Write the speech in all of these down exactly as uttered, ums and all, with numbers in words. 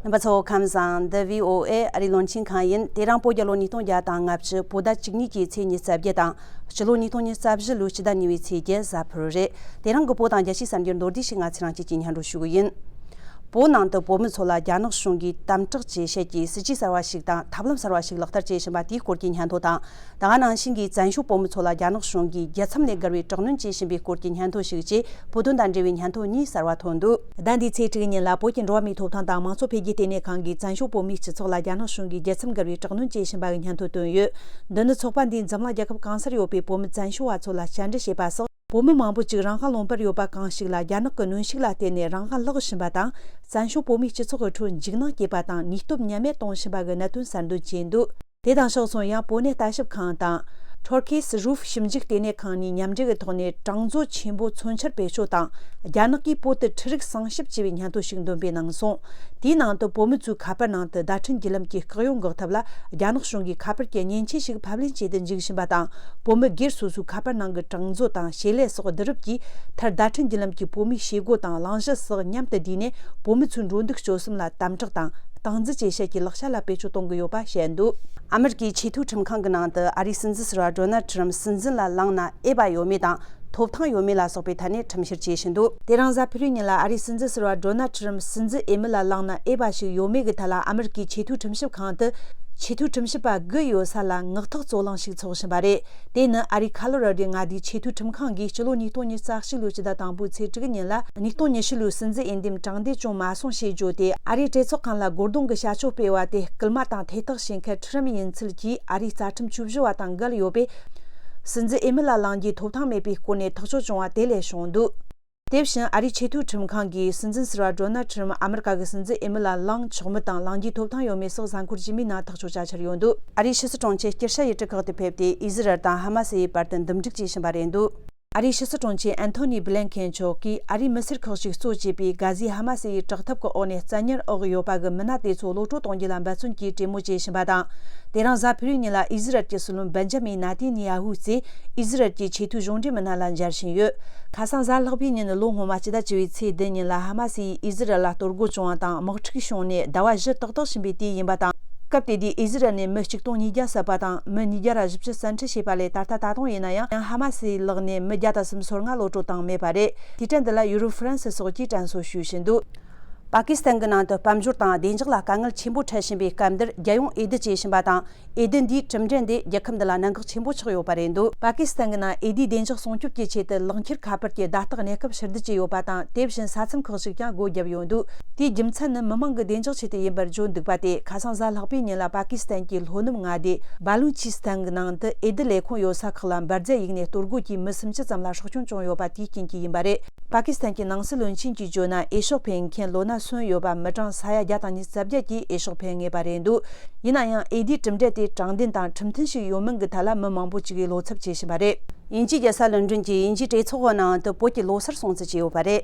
རྣམ་པ་ཚོ་ཁམས་བཟང་། འདི་བྷི་ཨོ་ཨེ་ཨ་རིའི་བློན་ཆེན་ཁང་ཡིན། དེ་རིང་བོད་རྒྱལ་ལོ་ཉིས་སྟོང་བརྒྱ་དང་ལྔ་བཅུ་བོད་ཟླ་བཅུ་གཉིས་ཀྱི་ཚེས་ཉི་ཤུ་རྩ་བརྒྱད་དང་། སྤྱི་ལོ་ཉིས་སྟོང་ཉི་ཤུ་རྩ་བཞི་ལོའི་སྤྱི་ཟླ་གཉིས་པའི་ཚེས་བརྒྱད་གཟའ་ཕུར་བུ་རེད། དེ་རིང་གི་བོད་དང་རྒྱལ་སྤྱིའི་གསར་འགྱུར་མདོར་བསྡུས་ཤིག་ང་ཚོ་རང་ཅིག་གིས་སྙན་སྒྲོན་ཞུ་གི་ཡིན། བོད་ནང་དུ་བོད་མི་ཚོ་ལ་རྒྱ་ནག་གཞུང་གིས་དམ་དྲག་བྱེད་བྱེད་ཀྱི་སྲིད་ཇུས་གསར་བ་ཞིག་དང་ཐབས་ལམ་གསར་བ་ཞིག་ལག་བསྟར་བྱེད་བཞིན་པ་དེའི་སྐོར་གྱི་སྙན་ཐོ་དང་། ད་ག་ནང་བཞིན་གྱི་བཙན་བྱོལ་བོད་མི་ཚོ་ལ་རྒྱ་ནག་གཞུང་གིས་རྒྱལ་མཚམས་ལས་བརྒལ་བའི་དྲག་གནོན་བྱེད་བཞིན་པའི་སྐོར་གྱི་སྙན་ཐོ་ཞིག་བཅས་བོད་དོན་དང་འབྲེལ་བའི་སྙན་ཐོ་གཉིས་གསར་བ་ཐོན་འདུག་ཟླ་འདིའི་ཚེས་དྲུག་ཉིན་ལ་བོད་ཀྱི་འགྲོ་བ་མིའི་ཐོབ་ཐང་དང་མང་གཙོ་འཕེལ་རྒྱས་ལྟེ་གནས་ཁང་གིས་བཙན་བྱོལ་བོད་མིའི་སྤྱི་ཚོགས་ལ་རྒྱ་ནག་གཞུང་གིས་རྒྱལ་མཚམས་བརྒལ་བའི་དྲག་གནོན་བྱེད་བཞིན་པ་གི་སྙན་ཐོ་བཏོན་ཡོད། འདི་ནི་ཚོགས་པ་འདིས་འཛམ་གླིང་རྒྱལ་ཁབ་གང་སར་ཡོད་པའི་བོད་མི་བཙན་བྱོལ་བ་ཚོ་ལ་བཅར་འདྲི་བྱས་པ་སོགས། བོད་མི་མང་པོ་ཅིག་རང་དབང་ལུང་པར་ཡོད་པ་གང་ཞིག་ལ་རྒྱ་ནག་གི་གནོན་ཤུགས་ལ་བརྟེན་ནས་རང་དབང་བརླག་བཞིན་པ་དང་། བཙན་བྱོལ་བོད་མིའི་སྤྱི་ཚོགས་ཀྱི་ཁྲོད་འཇིགས་སྣང་སྐྱེས་པ་དང་ནུས་སྟོབས་ཉམས་དམས་གཏོང་བཞིན་པ་གི་གནད་དོན་གསར་འདོན་བྱས་འདུག་དེ་དང་ཕྱོགས་མཚུངས་ཡང་བོད་གནས་ལྟ་ཞིབ་ཁང་དང་། Turkish Roof ཞིབ་འཇུག་ལྟེ་གནས་ཁང་གཉིས་མཉམ་འབྲེལ་གྱི་ཐོག་ནས་གྲངས་མཛོད་ཆེན་པོ་མཚོན་ཆར་བེད་སྤྱོད་དང་། རྒྱ་ནག་གིས་བོད་དུ་འཕྲུལ་རིག་གསང་ཞིབ་ཅེས་པའི་སྙན་ཐོ་ཞིག་འདོན་སྤེལ་གནང་སོང་། དེའི་ནང་དུ་བོད་མི་ཚོའི་ཁ་པར་ནང་དུ་བརྡ་འཕྲིན་བརྒྱུད་ལམ་གྱི་བཀག་ཡོང་འགོག་ཐབས་ལ་རྒྱ་ནག་གཞུང་གིས་ཁ་པར་གྱི་མཉེན་ཆས་ཤིག་ཕབ་ལེན་བྱས་ཏེ་འཇུག་བཞིན་པ་དང་། བོད་མི་སྒེར་སོ་སོའི་ཁ་པར་ནང་གི་གྲངས་མཛོད་དང་བྱེད་ལས་སོགས་བསྡུ་རུབ་ཀྱིས་མཐར་བརྡ་འཕྲིན་བརྒྱུད་ལམ་གྱི་བོད་མིའི་བྱེད་སྒོ་དང་གླེང་གཞི་སོགས་མཉམ་དུ་བསྡུས་ནས་བོད་མི་ཚོའི་འགྲོ་འདུག་སྤྱོད་གསུམ་ལ་དམ་དྲག་དང་སྟངས་འཛིན་བྱེད་བྱེད་ཀྱི་ལག་ཆ་ལ་བེད་སྤྱོད་གཏོང་གི་ཡོད་པ་བཤད་འདུག་ཨ་མི་རི་ཀའི་ཆེས་མཐོའི་ཁྲིམས་ཁང་གི་ནང་དུ་ཨ་རིའི་སྲིད་འཛིན་ཟུར་པ་ཌོ་ནལ་ཁྲི་རམ་སྲིད་འཛིན་ལ་ལངས་ན་འོས་པ་ཡོད་མེད་དང་ཐོབ་ཐང་ཡོད་མེད་ལ་སོགས་པའི་ཐད་ནས་ཁྲིམས་བཤེར་བྱེད་བཞིན་འདུག་དེ་རིང་གཟའ་ཕུར་བུའི་ཉིན་ལ་ཨ་རིའི་སྲིད་འཛིན་ཟུར་པ་ཌོ་ནལ་ཁྲི་རམ་སྲིད་འཛིན་འོས་མི་ལ་ལངས་ན་འོས་པ་ཞིག་ཡོད་མེད་ཀྱི་ཐད་ལ་ཨ་མི་རི་ཀའི་ཆེས་མཐོའི་ཁྲིམས་ཞིབ་ཁང་དུ་ཆེས་མཐོའི་ཁྲིམས་ཞིབ་པ་དགུ་ཡོད་ས་ལ་ངག་ཐོག་རྩོད་གླེང་ཞིག་འཚོགས་བཞིན་པ་རེད། དེ་ནི་ཨ་རིའི་ཁ་ལོ་ར་ཌོའི་མངའ་སྡེའི་ཆེས་མཐོའི་ཁྲིམས་ཁང་གིས་སྤྱི་ལོ་ཉིས་སྟོང་ཉི་ཤུ་རྩ་གཅིག་ལོའི་སྤྱི་ཟླ་དང་པོའི་ཚེས་དྲུག་ཉིན་ལ་ཉིས་སྟོང་ཉི་ཤུ་ལོའི་སྲིད་འཛིན་འོས་འདེམས་དྲང་བདེན་བྱུང་མ་སོང་ཞེས་བརྗོད་དེ། ཨ་རིའི་གྲོས་ཚོགས་ཁང་ལ་རྒོལ་རྡུང་གི་བྱ་སྤྱོད་སྤེལ་བ་དེ་སྐུལ་མ་དང་ཐེ་གཏོགས་བྱེད་མཁན་ཁྲི་རམ་ཡིན་ཚུལ་གྱིས་ཨ་རིའི་རྩ་ཁྲིམས་བཅུ་བཞི་བ་དང་འགལ་ཡོད་པས། སྲིད་འཛིན་འོས་མི་ལ་ལངས་རྒྱུའི་ཐོབ་ཐང་མེད་པའི་སྐོར་ནས་ཐག་གཅོད་བྱུང་བ་དེ་ལས་བྱུང་འདུག་དེ་བཞིན་ཨ་རིའི་ཆེས་མཐོའི་ཁྲིམས་ཁང་གིས་སྲིད་འཛིན་ཟུར་པ་ཌོ་ནལ་ཁྲི་རམ་ཨ་མི་རི་ཀ་གི་སྲིད་འཛིན་འོས་མི་ལ་ལངས་ཆོག་མིན་དང་ལངས་རྒྱུའི་ཐོབ་ཐང་ཡོད་མེད་སོགས་གཟའ་འཁོར་རྗེས་མའི་ནང་ཐག་གཅོད་བྱ་འཆར་ཡོད་འདུག་ཨ་རིའི་ཕྱི་སྲིད་དྲུང་ཆེ་སྐྱར་ཞབས་ཡུལ་གྲུ་ཁག་ཏུ་ཕེབས་ཏེ་ཨི་ཟི་རལ་དང་ཧ་མ་སི་ཡི་བར་དུ་འདུམ་འགྲིག་བྱེད་བཞིན་པ་རེད་འདུག་ཨ་རིའི་ཕྱི་སྲིད་དྲུང་ཆེ་ཨན་ཐོ་ནི་བྷི་ལན་ཁེན་མཆོག་གིས་ཨ་རིའི་མི་སེར་ཁག་ཅིག་གཙོ་བྱས་པའི་གྷ་ཟའི་ཧ་མ་སི་ཡི་དྲག་འཐབ་ཀྱི་འོག་ནས་བཙན་ཉར་འོག་ཡོད་པ་གི་མི་སྣ་དེ་ཚོ་གློད་གྲོལ་གཏོང་རྒྱུ་ལ་འབད་བརྩོན་གྱིས་གྲོས་མོལ་བྱེད་བཞིན་པ་དང་། དེ་རིང་གཟའ་ཕུར་བུའི་ཉིན་ལ་ཨི་ཟི་རལ་གྱི་སྲིད་བློན་བན་ཇ་མིན་ནེ་ཐན་ཡ་ཧུ་རྩིས་ཨི་ཟི་རལ་གྱི་ཆེས་མཐོའི་གཞུང་འབྲེལ་མི་སྣ་ལ་མཇལ་བཞིན་ཡོད། ཁ་སང་གཟའ་ལྷག་པའི་ཉིན་ལོ་སྔོན་མ་སྤྱི་ཟླ་བཅུ་པའི་ཚེས་བདུན་ཉིན་ལ་ཧ་མ་སི་ཡིས་ཨི་ཟི་རལ་ལ་གཏོར་རྒོལ་བྱུང་བ་དང་དམག་འཁྲུག་བྱུང་ནས་ཟླ་བ་བཞི་ཏག་ཏག་ཕྱིན་པའི་དུས་ཡིན་པ་དང་། སྐབས་དེ་དུས་ཨི་ཟི་རལ་ནས་མི་ཆིག་སྟོང་ཉིས་བརྒྱ་བསད་པ་དང་མི་ཉིས་བརྒྱ་བཞི་བཅུ་བཙན་ཁྲིད་བྱས་པ་ལས་ད་ལྟ་ད་དུང་ཡིན་ན་ཡང་ཧ་མ་སིའི་ལག་ནས་མི་བརྒྱ་དང་སུམ་ཅུ་སོ་ལྔ་གློད་གྲོལ་བཏང་མེད་པ་རེད། དེའི་གྲས་འདི་ལ་ཡུ་རོབ་ཧྥ་རན་སི་སོགས་ཀྱིས་དྲན་གསོ་ཞུ་བཞིན་འདུག་པ་ཀི་སི་ཐན་གྱི་ནང་དུ་དཔལ་འབྱོར་དང་བདེ་འཇགས་ལ་དཀའ་ངལ་ཆེན་པོ་འཕྲད་བཞིན་པའི་སྐབས་འདིར་རྒྱལ་ཡོངས་འོས་བསྡུ་བྱེད་བཞིན་པ་དང་། འོས་བསྡུ་འདིའི་གྲུབ་འབྲས་འདི་རྒྱལ་ཁབ་འདི་ལ་གནད་འགག་ཆེན་པོ་ཆགས་ཡོད་པ་རེད་འདུག་པ་ཀི་སི་ཐན་གྱི་ནང་འོས་བསྡུའི་བདེ་འཇགས་སྲུང་སྐྱོབ་ཀྱི་ཆེད་དུ་ལག་འཁྱེར་ཁ་པར་གྱི་བརྡ་རྟགས་གནས་སྐབས་ཕྱིར་བསྡུ་བྱས་ཡོད་པ་དང་། དེ་བཞིན་ས་མཚམས་ཁག་ཅིག་ཀྱང་སྒོ་བརྒྱབ་ཡོད་འདུག་དེའི་རྒྱུ་མཚན་ནི་མི་མང་གི་བདེ་འཇགས་ཆེད་དུ་ཡིན་པར་བརྗོད་འདུག་པ་དེ་ཁ་སང་གཟའ་ལྷག་པའི་ཉིན་ལ་པ་ཀི་སི་ཐན་གྱི་ལྷོ་ནུབ་མངའ་སྡེ་བ་ལུ་ཆི་སི་ཐན་གྱི་ནང་དུ་འོས་བསྡུ་ལས་ཁུངས་ཡོད་ས་ཁག་ལ་འབར་རྫས་གཡུགས་ནས་གཏོར་རྒོལ་གྱིས་མི་སུམ་ཅུ་ཙམ་ལ་སྲོག་སྐྱོན་བྱུང་ཡོད་པ་དེའི་རྐྱེན་གྱིས་ཡིན་པ་རེད། པ་ཀི་སི་ཐན་གྱི་ནང་སྲིད་བློན་ཆེན་གྱིས་བརྗོད་ན། འོས་ཤོག་འཕེན་མཁན་ལོ་ན་སོན་ཡོད་པ་མི་གྲངས་ས་ཡ་བརྒྱ་དང་ཉི་ཤུ་རྩ་བརྒྱད་ཀྱིས་འོས་ཤོག་འཕེན་ངེས་པ་རེད་འདུག་ཡིན་ན་ཡང་འོས་བསྡུའི་གྲུབ་འབྲས་དེ་དྲང་བདེན་དང་ཁྲིམས་མཐུན་ཞིག་ཡོད་མིན་གྱི་ཐད་ལ་མི་མང་པོ་ཅིག་གིས་བློ་འཚབ་བྱེད་བཞིན་པ་རེད། དབྱིན་ཇིའི་རྒྱལ་ས་ལོན་ཀྲོན་གྱི་དབྱིན་ཇིའི་གྲོས་ཚོགས་ཀྱི་ནང་དུ་བོད་ཀྱི་ལོ་སར་སྲུང་བརྩི་བྱས་ཡོད་པ་རེད།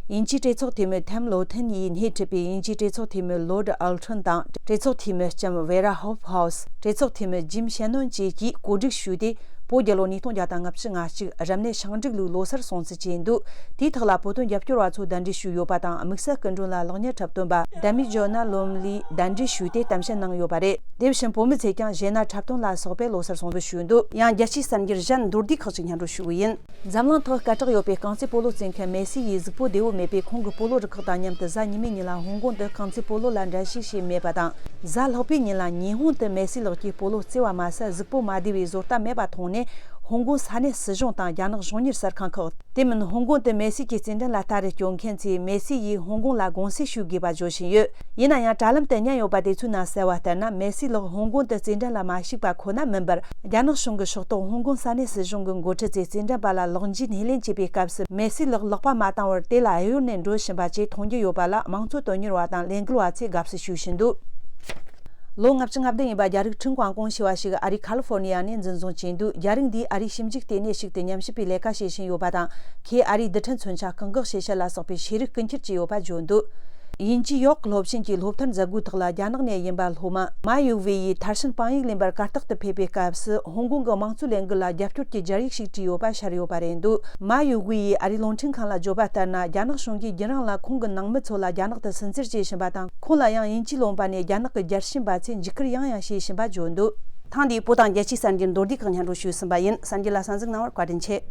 དབྱིན་ཇིའི་གྲོས་ཚོགས་འཐུས་མི་ཐེམ་ལོ་ཐན་ཡིས་སྣེ་ཁྲིད་པའི་དབྱིན་ཇིའི་གྲོས་ཚོགས་འཐུས་མི་ལོར་ཨལ་ཁྲིན་དང་། གྲོས་ཚོགས་འཐུས་མི་ལྕམ་ཝེ་ར་ཧོབ་ཧའུ་སི། གྲོས་ཚོགས་འཐུས་མི་ཇིམ་ཤེ་ནོན་བཅས་ཀྱིས་གོ་སྒྲིག་ཞུས་ཏེ། བོད་རྒྱལ་ལོ་ཉིས་སྟོང་བརྒྱ་དང་ལྔ་བཅུ་ང་གཅིག་རབ་གནས་ཞིང་འབྲུག་ལོའི་ལོ་སར་སྲུང་བརྩི་བྱས་འདུག་དེའི་ཐོག་ལ་བོད་དོན་རྒྱབ་སྐྱོར་བ་ཚོ་གདན་འདྲེན་ཞུས་ཡོད་པ་དང་། དམིགས་བསལ་སྐུ་མགྲོན་ལ་ལག་གཉེར་འཁྲབ་སྟོན་པ་ཌ་མི་ཇོ་ན་ལོམ་ལིས་གདན་འདྲེན་ཞུས་ཏེ་གཏམ་བཤད་གནང་ཡོད་པ་རེད། དེ་བཞིན་བོད་མི་ཚོས་ཀྱང་གཞས་སྣ་འཁྲབ་སྟོན་ལ་སོགས་པའི་ལོ་སར་སྲུང་བརྩི་ཞུས་འདུག་ཡང་རྒྱལ་སྤྱིའི་གསར་འགྱུར་གཞན་མདོར་བསྡུས་ཁག་ཅིག་སྙན་སྒྲོན་ཞུ་གི་ཡིན། འཛམ་གླིང་ཐོག་སྐད་གྲགས་ཡོད་པའི་རྐང་རྩེད་སྤོ་ལོ་རྩེད་མཁན་མེ་སི་ཡིས་གཟུགས་པོ་བདེ་བོ་མེད་པས་ཁོང་གི་སྤོ་ལོ་རུ་ཁག་དང་མཉམ་དུ་གཟའ་ཉི་མའི་ཉིན་ལ་ཧོང་ཀོང་དུ་རྐང་རྩེད་སྤོ་ལོ་ལ་འགྲན་ཞུགས་བྱས་མེད་པ་དང་། གཟའ་ལྷག་པའི་ཉིན་ལ་ཉི་ཧོང་དུ་མེ་སི་ལགས་ཀྱིས་སྤོ་ལོ་རྩེ་བ་མ་ཟད་གཟུགས་པོ་མ་བདེ་བའི་བཟོ་ལྟ་མེད་པ་མཐོང་ནས། ཧོང་ཀོང་ས་གནས་སྲིད་གཞུང་དང་རྒྱ་ནག་གཞུང་གཉེར་གསར་ཁང་ཁག་དེ་མིན་ཧོང་ཀོང་དུ་མེ་སི་གྱི་རྩེད་འགྲན་ལ་ལྟ་རུ་སྐྱོད་མཁན་ཚོས་མེ་སི་ཡིས་ཧོང་ཀོང་ལ་དགོངས་སེལ་ཞུ་དགོས་པ་བརྗོད་བཞིན་ཡོད། ཡིན་ན་ཡང་། དྲ་ལམ་དུ་བརྙན་ཡོད་པ་དེ་ཚོའི་ནང་གསལ་བ་ལྟར་ན། མེ་སི་ལགས་ཧོང་ཀོང་དུ་རྩེད་འགྲན་ལ་མ་ཞུགས་པ་ཁོ་ན་མིན་པར། རྒྱ་ནག་གཞུང་གི་ཕྱོགས་གཏོགས་ཧོང་ཀོང་ས་གནས་སྲིད་གཞུང་གི་འགོ་ཁྲིད་ཚོས་རྩེད་འགྲན་པ་ལ་ལག་འཇུའི་སྣེ་ལེན་བྱེད་པའི་སྐབས་སུ། མེ་སི་ལགས་ལག་པ་མ་བཏང་བར་དེ་ལ་གཡོལ་ནས་འགྲོ་བཞིན་པ་བཅས་མཐོང་རྒྱུ་ཡོད་པ་ལ། མང་གཙོ་དོན་གཉེར་བ་དང་ལས་འགུལ་བ་ཚོས་དགའ་བསུ་ཞུ་བཞིན་འདུག་ལོ་ལྔ་བཅུ་ང་བདུན་ཡིན་པ་རྒྱ་རིགས་ཁྲིན་ཀོང་ཀོང་ཞེས་པ་ཞིག་ཨ་རིའི་ཁ་ལི་ཧྥོར་ནི་ཡ་ནས་འཛིན་བཟུང་བྱས་འདུག་རྒྱ་རིགས་འདིས་ཨ་རིའི་ཞིབ་འཇུག་ལྟེ་གནས་ཤིག་ཏུ་ཉམས་ཞིབ་པའི་ལས་ཀ་བྱེད་བཞིན་ཡོད་པ་དང་། ཁོས་ཨ་རིའི་རྡུལ་ཕྲན་མཚོན་ཆ་བཀག་འགོག་བྱེད་ཆེད་ལ་སོགས་པའི་ཤེས་རིག་རྐུ་འཁྱེར་བྱས་ཡོད་པ་བརྗོད་འདུག་དབྱིན་ཇི་ཡོག་སློབ་ཆེན་གྱི་སློབ་མཐར་མཛད་སྒོའི་ཐོག་ལ་རྒྱ་ནག་ནས་ཡིན་པ་སློབ་མ་མ་ཡུ་ཝེ་ཡིས་མཐར་ཕྱིན་དཔང་ཡིག་ལེན་པར་གར་སྟེགས་དུ་ཕེབས་པའི་སྐབས་སུ་ཧོང་ཀོང་གི་དམངས་གཙོའི་ལས་འགུལ་ལ་རྒྱབ་སྐྱོར་གྱི་སྦྱར་ཡིག་ཞིག་བྲིས་ཡོད་པ་ཤར་ཡོད་པ་རེད་འདུག། མ་ཡུ་ཝེ་ཡིས་ཨ་རིའི་རླུང་འཕྲིན་ཁང་ལ་བརྗོད་པ་ལྟར་ན། རྒྱ་ནག་གཞུང་གིས་རྒྱུན་རིང་ལ་ཁོང་གི་ནང་མི་ཚོ་ལ་རྒྱ་ནག་ཏུ་སུན་གཙེར་བྱེད་བཞིན་པ་དང་། ཁོང་ལ་ཡང་དབྱིན་ཇིའི་ལུང་པ་ནས་རྒྱ་ནག་གི་རྒྱལ་ཕྱིན་པ་ཚོས་འཇིགས་སྐུལ་ཡང་ཡང་བྱེད་བཞིན་པ་བརྗོད་འདུག། ཐེངས་འདིའི་བོད་དང་རྒྱལ་སྤྱིའི་གསར་འགྱུར་མདོར་བསྡུས་ཁག་སྙན་སྒྲོན་ཞུས་ཟིན་པ་ཡིན། གསར་འགྱུར་ལ་གསན་གཟིགས་གནང་བར་བཀའ་དྲིན་ཆེ།